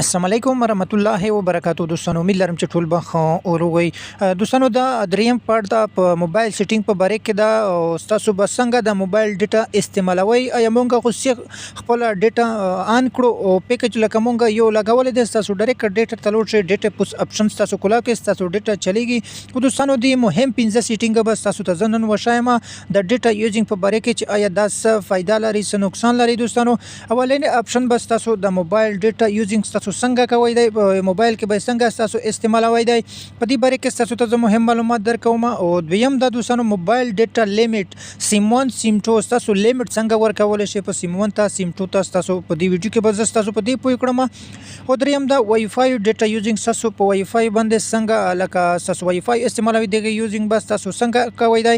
السلام علیکم ورحمت الله وبرکاتو. دوستانو، امید لرم چې ټول به ښه او روغ وئ. دوستانو، دا دریم پارټ دا په موبایل سیټینګ په باره کې دا او تاسو به څنګه د موبایل ډیټا استعمالوئ. آیا مونږ خو خپل ډیټا آن کړو او پیکج لکه مونږ یو لګولې دی، تاسو ډایرکټ ډیټا ته لوړ شئ، ډیټا پوس اپشن تاسو کولا کې تاسو ډیټا چلیږي. خو دوستانو، دی مهم 5 سیټینګ به تاسو ته زه نن وښایم د ډیټا یوزینګ په باره کې، چې آیا دا څه فایده لري، څه نقصان لري. دوستانو، اولنی اپشن به تاسو د موبایل ډیټا یوزینګ تاسو څنګه کوئ دی، موبایل کې به څنګه تاسو استعمالوئ دی، په دې باره کې تاسو ته زه مهم معلومات درکوم. او دویم دا دوستانو، موبایل ډیټا لیمیټ سیم 1، سیم 2، تاسو لیمیټ څنګه ورکول شي په سیم 1 ته، سیم 2 ته، تاسو په دې ویډیو کې به زه تاسو په دې پوه کړم. او دریم دا وای فای ډیټا یوزینګ، تاسو په وای فای باندې څنګه لکه تاسو وای فای استعمالوي، دغه یوزینګ به تاسو څنګه کوئ دی.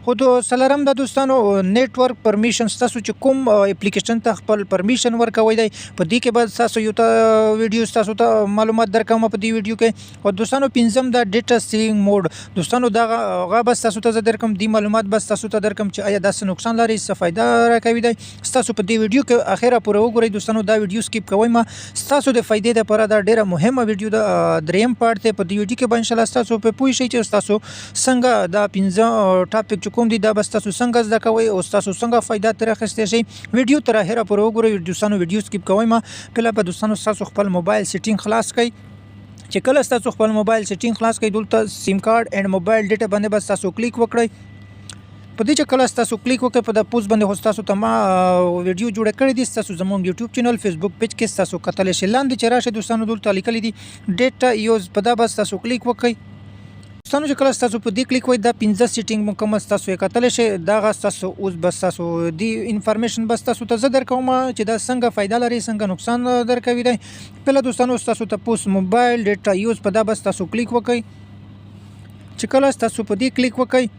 خو دو څلورم د دوستانو، نیټورک پرمیشن، تاسو چې کوم اپلیکیشن ته خپل پرمیشن ورکوي دی، په دې کې به تاسو یو ته ویډیو تاسو ته معلومات درکوم په دې ویډیو کې. او دوستانو، پنځم دا ډیټا سیوینګ موډ. دوستانو، دا هغه بس تاسو ته زه درکم، دی معلومات بس تاسو ته درکم چې آیا دا څه نقصان لري، څه فایده راکوي دی. تاسو په دې ویډیو کې اخیره پورې وګورئ. دوستانو، دا ویډیو سکیپ کوئ ما، تاسو د فایدې لپاره دا ډیره مهمه ویډیو ده. دریم پارت دی. په دې ویډیو کې به ان شاء الله تاسو په پوه شئ چې تاسو څنګه دا پنځه ټاپک چې کوم دي، دا به تاسو څنګه زده کوئ او تاسو څنګه فایده ترې اخیستی شئ. ویډیو تر اخره پورې وګورئ. دوستانو، ویډیو سکیپ کوئ ما. کله به دوستانو تاسو خپل موبایل سیټینګ خلاص کړئ، چې کله تاسو خپل موبایل سیټینګ خلاص کړئ، دلته سیم کارت اینډ موبایل ډیټا باندې به تاسو کلیک وکړئ. په دې چې کله تاسو کلیک وکړئ، په د پوسټ باندې خو تاسو ته ما ویډیو جوړه کړې دي، تاسو زموږ یوټیوب چینل، فیسبوک پیج کې تاسو کتلی شئ. لاندې چې راشئ دوستانو، دلته لیکلي دي ډیټا یوز، په دا به تاسو کلیک وکړئ. دوستانو، چې کله تاسو په دې کلیک وای، دا 5 سیټینګ مکمل تاسو یې کتلی شئ. دغه تاسو اوس بس تاسو دی انفارمیشن بس تاسو ته زه درکوم چې دا څنګه فایده لري، څنګه نقصان درکوي دی. پهله دوستانو، تاسو ته پوس موبایل ډیټا یوز، په دا بس تاسو کلیک وکړئ. چې کله تاسو په دې کلیک وکړئ،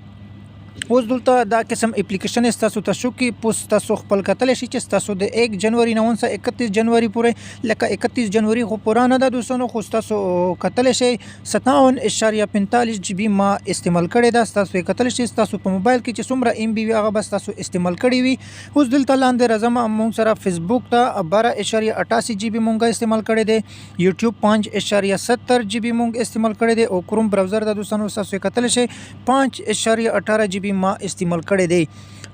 اوس دلته دا قسم اپلیکیشن تاسو ته شو کې پوس تاسو خپل کتلی شئ چې تاسو د 1 جنوري نه ونسه 31 جنوري پورې، لکه 31 جنوري خو پوره نه ده دوستانو، خو تاسو کتلی شئ 57.45 جی بي ما استعمال کړې ده. تاسو یې کتلی شئ، تاسو په موبایل کې چې څومره ایم بي وي، هغه بس تاسو استعمال کړی وي. اوس دلته لاندې راځم، مونږ سره فیسبوک ته 12.88 جی بي مونږ استعمال کړی دی، یوټیوب 5.70 جی بي مونږ استعمال کړی دی او کروم براوزر د دوستانو تاسو یې کتلی شئ 5.18 جی بي ما استعمال کړی دی.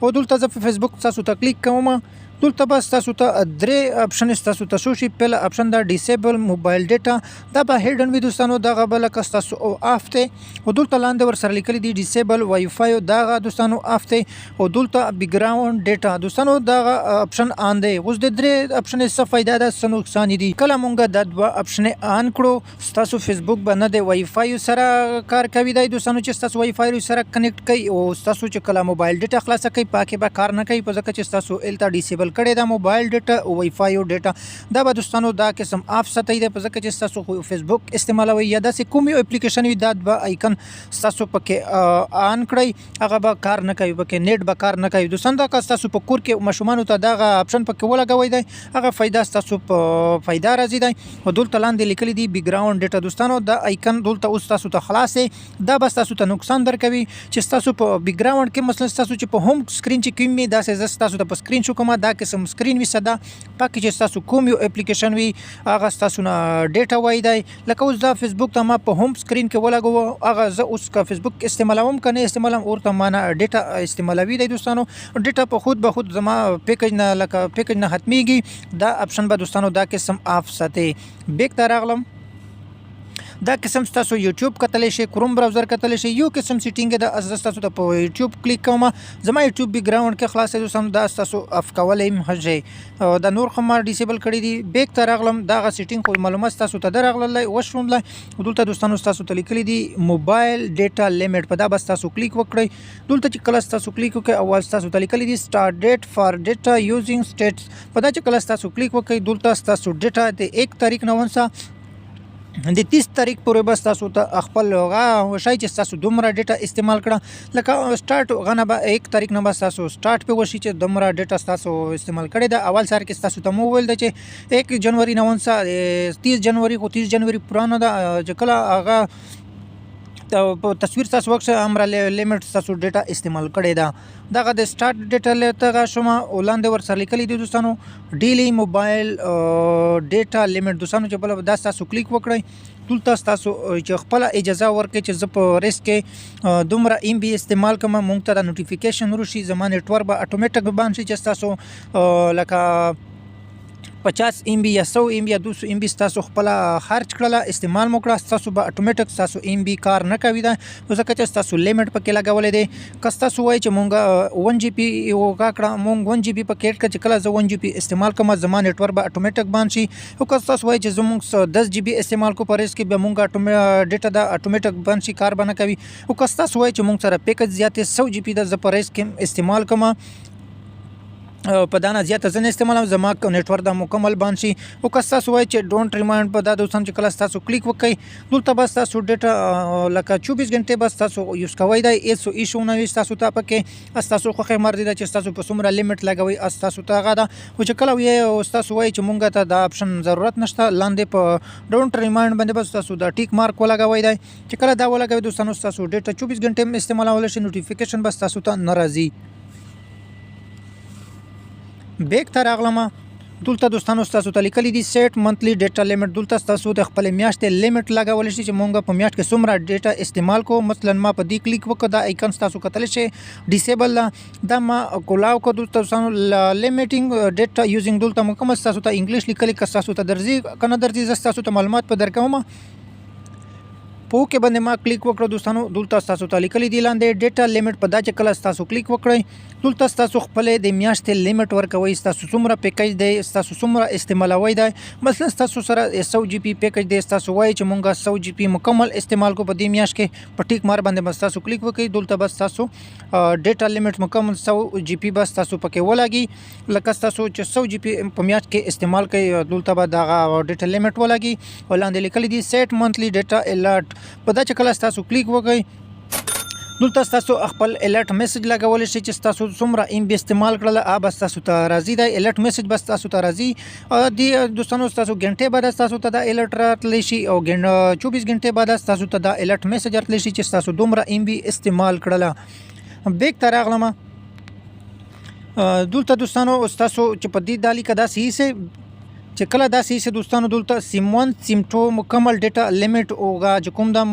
او دلته زه په فیسبوک تاسو ته کلیک کوم، دلته به تاسو ته درې اپشن تاسو ته شو شي. پهله اپشن دا ډیسیبل موبایل ډیټا، دا به هیډن وي دوستانو، دغه به لکه تاسو او آف دی. او دلته لاندې ورسره لیکلي دي ډیسیبل وای فای، دغه دوستانو آف دی. او دلته بیکګراوند ډیټا دوستانو، دغه اپشن آن دی. اوس د درې اپشن څه فایده ده، څه نقصان دي؟ کله مونږ دا دوه اپشن آن کړو، ستاسو فیسبوک به نه د وای فای سره کار کوي دی دوستانو، چې ستاسو وای فای سره کنیکټ کوي، او ستاسو چې کله موبایل ډیټا خلاصه کوي، پاکې به کار نه کوي، په ځکه چې ستاسو الته ډیسیبل کړی دا موبایل ډیټا او وای فای ډیټا. دا به دوستانو دا قسم آف ساتي دی، په ځکه چې ستاسو فیسبوک استعمالوي یا داسې کوم یو اپلیکیشن وي، دا به آیکن ستاسو پکې آن کړئ، هغه به کار نه کوي، پکې نیټ به کار نه کوي دوستانو. دا که ستاسو په کور کې ماشومانو ته دغه اپشن پکې ولګوئ دی، هغه فایده ستاسو په فایده راځي دی. او دلته لاندې لیکلي دي بیکګراوند ډیټا دوستانو، دا آیکن دلته اوس تاسو ته خلاص دی. دا به تاسو ته نقصان درکوي چې تاسو په بیکګراوند کې، مثلا تاسو چې په هوم سکرین چې کوم وي، داسې زه تاسو ته په سکرین شو کوم، دا قسم سکرین وي ساده، پکې چې تاسو کوم یو اپلیکیشن وي، هغه تاسو نه ډیټا وای دی. لکه اوس دا فیسبوک ته ما په هوم سکرین کې ولګو، هغه زه اوس که فیسبوک استعمالوم که نه استعمالوم، ورته ما نه ډیټا استعمالوي دی دوستانو. ډیټا په خود به خود زما پیکج نه لکه پیکج نه ختمیږي. دا اپشن به دوستانو دا قسم آف ساتي. بیک ته راغلم، دا قسم تاسو یوټیوب کتلی شئ، کروم براوزر کتلی شئ، یو قسم سیټینګ ده. زه تاسو ته په یوټیوب کلیک کوم، زما یوټیوب بیک ګراوند کې خلاص دی دوستانو، دا تاسو اف کولی هم شئ. دا نور خو ما ډیسیبل کړی دي. بیک ته راغلم، دغه سیټینګ خو معلومات تاسو ته درغلل وشوم. دلته دوستانو تاسو ته لیکلي دي موبایل ډیټا لیمیټ، په دا بس تاسو کلیک وکړئ. دلته چې کله تاسو کلیک وکړئ، اول تاسو ته لیکلي دي سٹارټ ډیټ فار ډیټا یوزینګ سټیټس، په دا چې کله تاسو کلیک وکړئ، دلته تاسو ډیټا د 1 تاریخ نه ونسه د 30 تاریخ پورې به تاسو ته خپل هغه وښایي چې تاسو دومره ډیټا استعمال کړه. لکه سٹارټ غنه به 1 تاریخ نه به تاسو سٹارټ په وشي چې دومره ډیټا تاسو استعمال کړی ده. اول سر کې تاسو ته مو ویل چې 1 جنوري نه ونسه 30 جنوري، خو 30 جنوري پرانه ده. چې کله هغه په تصویر تاسو وکړئ امر لیمټ تاسو ډیټا استعمال کړی دا. دغه د سٹارټ ډیټا له شوم او لاندې ورسره لیکلي دي دوستانو ډیلی موبایل ډیټا لیمټ. دوستانو چې بل دا تاسو کلیک وکړئ، دلته تاسو چې خپل اجازه ورکړئ چې زه په ریس کې دومره ایم بي استعمال کوم، مونږ ته د نوټیفیکیشن ورشي، زما نتورک به اتوماتیک بند شي چې تاسو لکه 50 ایم بي یا 100 ایم بي یا 200 ایم بي تاسو خپل خرج کړله، استعمال مو کړه، تاسو به اتوماتیک تاسو ایم بي کار نه کوي. دا ځکه چې تاسو لیمټ پکې لګولې دی. که تاسو وایئ چې مونږ 1 جی پی کړه، مونږ 1 جی پی پکې کړه چې کله زه 1 جی پی استعمال کوم زما نتورک به اتوماتیک بند شي. او که تاسو وایئ چې زمونږ 10 جی بي استعمال کو پر اس کې به مونږ ډیټا دا اتوماتیک بند شي، کار به نه کوي. او که تاسو وایئ چې مونږ سره پیکج زیات 100 جی پی د زه پر اس کې استعمال کوم، په دانه زیاته زه نه استعمالوم، زما نتورک دا مکمل بند شي. او که تاسو وایئ چې ډونټ ریمایند په دا دوستان چې کله تاسو کلیک وکړئ، دلته به تاسو ډیټا لکه 24 غنټې به تاسو یوز کوئ، دا هیڅ ایشو نه وي تاسو ته پکې. تاسو خوښه مرضي ده چې تاسو په څومره لیمټ لګوئ، تاسو ته هغه ده. خو چې کله وایي تاسو وایئ چې مونږ ته دا اپشن ضرورت نشته، لاندې په ډونټ ریمایند باندې به تاسو دا ټیک مارک ولګوئ دی. چې کله دا ولګوئ دوستانو تاسو ډیټا 24 غنټې هم استعمالولی شئ، نوټیفیکیشن به تاسو ته نه راځي. بیک ته راغلم، دلته دوستانو تاسو ته لیکلي دي سیټ منتلی ډیټا لیمټ. دلته تاسو د خپل میاشتې لیمټ لګولی شئ چې مونږ په میاشت کې څومره ډیټا استعمال کوو. مثلا ما په دې کلیک وکړ، دا آیکن تاسو کتلی شئ ډیسیبل ده، دا ما کولاو کړ. دلته دوستانو لیمیټینګ ډیټا یوزینګ، دلته مکمل تاسو ته انګلیش لیکلي، که تاسو ته درځي که نه درځي زه تاسو ته معلومات په درکوم. په اوکې باندې ما کلیک وکړ دوستانو، دلته تاسو ته لیکلي دي لاندې ډیټا لیمټ. په دا چې کله تاسو کلیک وکړئ، دلته تاسو خپل د میاشتې لیمټ ورکوئ، تاسو څومره پیکج دی، تاسو څومره استعمالوئ دی. مثلا تاسو سره 100 جی پی پیکج دی، تاسو وایئ چې مونږ 100 جی پی مکمل استعمال کو په دې میاشت کې، په ټیک مار باندې به تاسو کلیک وکړئ، دلته به تاسو ډیټا لیمټ مکمل 100 جی پی به تاسو پکې ولګي. لکه تاسو چې 100 جی پی په میاشت کې استعمال کړئ، دلته به دغه ډیټا لیمټ ولګي. او لاندې لیکلي دي سیټ منتلی ډیټا الرټ. په دا چې کله تاسو کلیک وکړئ، دلته تاسو خپل الرټ میسج لګولی شئ چې تاسو څومره ایم بي استعمال کړل، هغه به تاسو ته راځي، دا الرټ میسج به تاسو ته راځي. دې دوستانو تاسو ګنټې بعد تاسو ته دا الرټ راتلی شي او 24 ګنټې بعد تاسو ته دا الرټ میسج راتلی شي چې تاسو دومره ایم بي استعمال کړل. بیک ته راغلم، دلته دوستانو تاسو چې په دې دا لیکه داسې ایسئ چې کله داسې ایسئ دوستانو، دلته سیم 1 سیم 2 مکمل ډیټا لیمټ اوغه چې کوم دا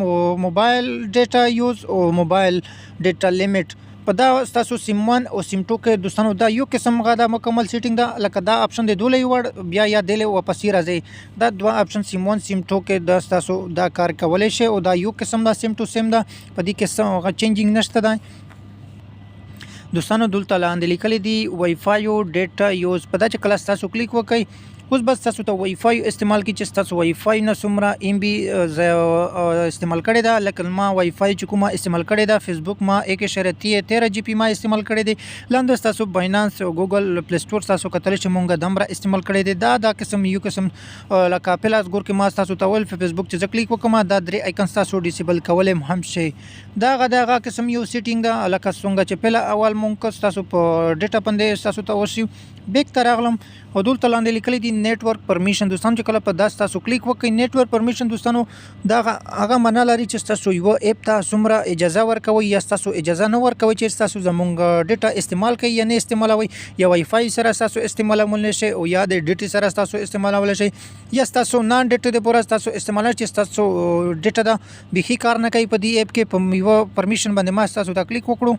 موبایل ډیټا یوز او موبایل ډیټا لیمټ په دا تاسو سیم 1 او سیم 2 کې دوستانو دا یو قسم غا دا مکمل سیټینګ ده. لکه دا اپشن د دولې وړ بیا یا دلې واپس راځي، دا دوه اپشن سیم 1 سیم 2 کې دا تاسو دا کار کولی شئ. او دا یو قسم دا سیم ټو سیم ده، په دې کې څه هغه چینجینګ نشته ده. دوستانو دلته لاندې لیکلي دي وای فای ډیټا یوز. په دا چې کله تاسو کلیک وکړئ، اوس بس تاسو ته وای فای استعمال کی چې تاسو وای فای نه څومره ایم بي استعمال کړی ده. لکه ما وای فای چې کومه استعمال کړی ده، فیسبوک ما 1.13 جی پی ما استعمال کړی دی. لاندې تاسو باینانس او ګوګل پلی سٹور تاسو کتلی چې مونږ دمره استعمال کړی دی. دا دا قسم یو قسم لکه پلاس ګور کې ما تاسو ته ویل فیسبوک چې زه کلیک وکم، دا درې آیکن تاسو ډیسیبل کولی هم شئ. دا غا دا غا قسم یو سیټینګ ده. لکه څنګه چې پله اول مونږ تاسو په ډیټا باندې تاسو ته وشي. بیک ته راغلم او دلته لاندې لیکلي دي نتورک پرمیشن. دوستانو چې کله په داس تاسو کلیک وکړئ، نتورک پرمیشن دوستانو دا هغه معنا لري چې تاسو یو اپ ته څومره اجازه ورکوئ یا تاسو اجازه نه ورکوئ چې تاسو زمونږ ډیټا استعمال کوئ یا نه استعمالوئ، یا وای فای سره تاسو استعمالولی شئ او یا د ډیټا سره تاسو استعمالولی شئ، یا تاسو نان ډیټا د پوره تاسو استعمالولی چې تاسو ډیټا ده بیخي کار نه کوي په دې اپ کې. په یو پرمیشن باندې ما تاسو ته کلیک وکړو،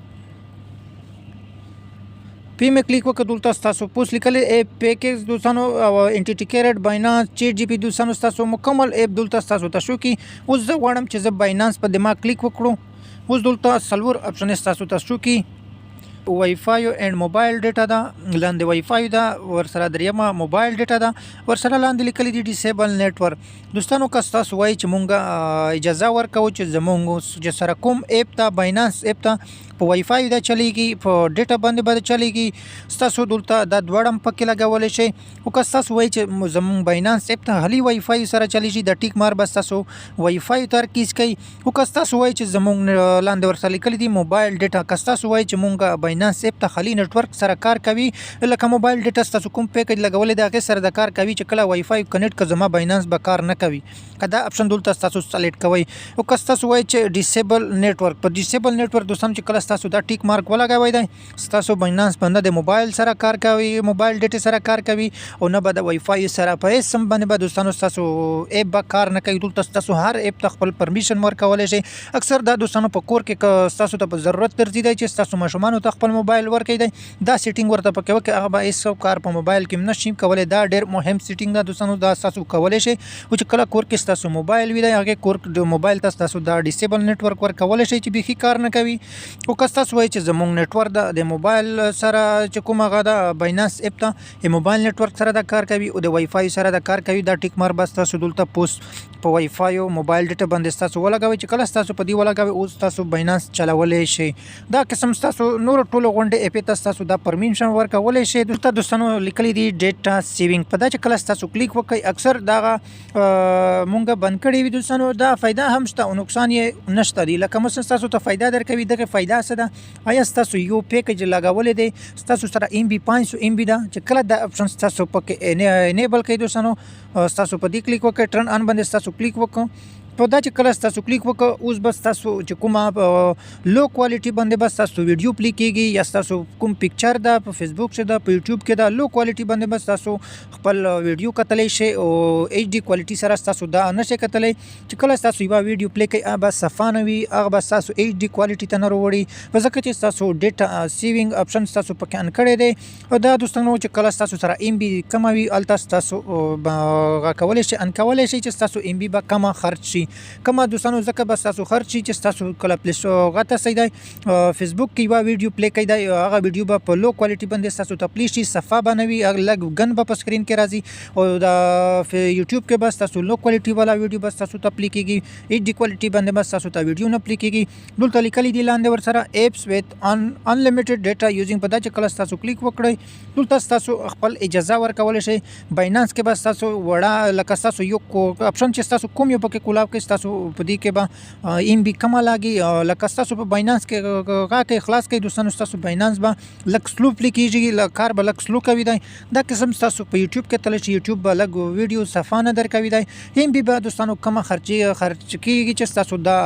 پی مې کلیک وکړ، دلته تاسو پوس لیکلی اپ پیکیج دوستانو او انټیټی کریډ باینانس چیټ جی پی دوستانو تاسو مکمل اپ دلته تاسو ته شو کی. اوس زه غواړم چې زه باینانس په دماغ کلیک وکړو. اوس دلته څلور اپشن تاسو ته شو کی، وای فای اینډ موبایل ډیټا ده، لاندې وای فای ده، ورسره دریمه موبایل ډیټا ده، ورسره لاندې لیکلي دي ډیسیبل نتورک. دوستانو که تاسو وایئ چې مونږ اجازه ورکوو چې زمونږ چې سره کوم اپ ته باینانس اپ ته په وای فای دا چلیږي، په ډیټا باندې به چلیږي، ستاسو دلته دا دواړه هم پکې لګولی شئ. خو که تاسو وایئ چې زمونږ باینانس اپ ته خالي وای فای سره چلیږي، دا ټیک مار به ستاسو وای فای ته ترکیز کوي. خو که تاسو وایئ چې زمونږ لاندې ورسره لیکلي دي موبایل ډیټا، که تاسو وایئ چې مونږ باینانس بایننس اپ ته خالی نټورک سره کار کوي، لکه موبایل ډیټا ستاسو کوم پیکج لګولې ده هغې سره د کار کوي، چې کله وای فای کنیکټ که زما بایننس به کار نه کوي. که دا اپشن دلته ستاسو سلیکټ کوئ او که ستاسو وایي چې ډیسیبل نټورک، په ډیسیبل نټورک دوستان چې کله ستاسو دا ټیک مارک ولګوئ دی، ستاسو بایننس به نه د موبایل سره کار کوي، موبایل ډیټا سره کار کوي او نه به د وای فای سره. په هیڅ هم باندې به دوستانو ستاسو اپ به کار نه کوي. دلته ستاسو هر اپ ته خپل پرمیشن ورکولی شئ. اکثر دا دوستانو په کور کې که ستاسو ته په ضرورت ګرځي دی چې ستاسو ماشومانو ته خپل موبایل ورکړئ دی، دا سیټینګ ورته پکې وکړئ، هغه به هیڅ کار په موبایل کې نه شي کولی. دا ډېر مهم سیټینګ ده دوستانو، دا ستاسو کولی شئ او چې کله کور کې ستاسو موبایل وي دی، هغې کور د موبایل ته ستاسو دا ډیسیبل نټورک ورکولی شئ چې بیخي کار نه کوي. او که ستاسو وایي چې زمونږ نټورک د موبایل سره چې کوم هغه د بایننس اپ ته د موبایل نټورک سره د کار کوي او د وای فای سره د کار کوي، دا ټیک مار به ستاسو دلته پوس په وای فای او موبایل ډیټا باندې ستاسو ولګوئ، چې کله ستاسو په دې ولګوئ اوس تاسو بایننس چلولی شئ. دا قسم ستاسو نورو ټولو غونډې اپ ته ستاسو دا پرمیشن ورکولی شئ. دلته دوستانو لیکلي دي ډیټا سیوینګ، په دا چې کله ستاسو کلیک وکړئ اکثر دغه مونږ بند کړی وي دوستانو. دا فایده هم شته او نقصان یې نشته دی. لکه مثلا ستاسو ته فایده درکوي، دغه فایده څه ده؟ آیا ستاسو یو پیکج لګولی دی، ستاسو سره ایم بي 500 ایم بي ده، چې کله دا اپشن ستاسو پکې انیبل کړئ دوستانو، ستاسو په دې کلیک وکړئ، ټرن آن باندې ستاسو کلیک وکړئ، په دا چې کله ستاسو کلیک وکړ اوس به ستاسو چې کومه لو کوالټي باندې به ستاسو ویډیو پلی کیږي یا ستاسو کوم پکچر ده په فیسبوک کې ده، په یوټیوب کې ده، لو کوالټي باندې به ستاسو خپل ویډیو کتلی شئ او ایچ ډي کوالټي سره ستاسو دا نه شئ کتلی. چې کله ستاسو یوه ویډیو پلی کوي هغه به صفا نه وي، هغه به ستاسو ایچ ډي کوالټي ته نه وروړي، په ځکه چې ستاسو ډیټا سیوینګ اپشن ستاسو پکې ان کړی دی. او دا دوستانو چې کله ستاسو سره ایم بي کمه وي هلته ستاسو هغه کولی شئ ان کولی شئ چې ستاسو ایم بي به کمه خرچ شي. کمه دوستانو ځکه به ستاسو خرچ شي چې ستاسو کله پلی هغه ته څه دی فیسبوک کې یوه ویډیو پلی کوي دی، هغه ویډیو به په لو کوالټي باندې ستاسو ته پلی شي، صفا به نه وي، لږ ګن به په سکرین کې راځي. او د یوټیوب کې به ستاسو لو کوالټي والا ویډیو به ستاسو ته پلی کیږي، ایچ ډي کوالټي باندې به ستاسو ته ویډیو نه پلی کیږي. دلته لیکلي دي لاندې ورسره اپس ویت انلیمیټډ ډیټا یوزینګ، په دا چې کله ستاسو کلیک وکړئ دلته ستاسو خپل اجازه ورکولی شئ. بایننس کې به ستاسو وړه لکه ستاسو یو اپشن چې ستاسو کوم یو پکې کولاو کې ستاسو په دې کې به ایم بي کمه لاګي. لکه ستاسو په بایننس کې غا کې خلاص کړئ دوستانو، ستاسو بایننس به لږ سلو پلی کیږي، کار به لږ سلو کوي دی. دا قسم ستاسو په یوټیوب کې تللی چې یوټیوب به لږ ویډیو صفا نه درکوي دی، ایم بي به دوستانو کمه خرچ کیږي چې ستاسو دا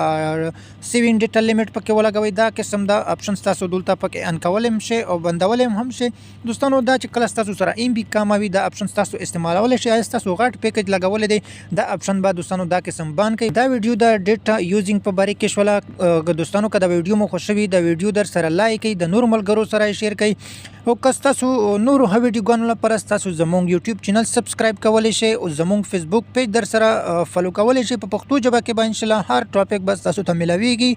سیوینګ ډیټا لیمیټ پکې ولګوئ. دا قسم دا اپشن ستاسو دلته پکې ان کولی هم شئ او بندولی هم شئ دوستانو. دا چې کله ستاسو سره ایم بي کمه وي دا اپشن ستاسو استعمالولی شئ. آیا ستاسو غټ پیکج لګولی دی دا اپشن به دوستانو دا قسم بند کړئ. دا ویډیو د ډیټا یوزینګ په باره کې شوله دوستانو. که دا ویډیو مو خوښه وي دا ویډیو در سره لایک کړئ، د نورو ملګرو سره یې شیر کړئ، او که ستاسو نورو ښه ویډیوګانو لپاره ستاسو زمونږ یوټیوب چینل سبسکرایب کولی شئ او زمونږ فیسبوک پیج در سره فالو کولی شئ. په پښتو ژبه کې به انشاءالله هر ټاپک به ستاسو ته میلاویږي.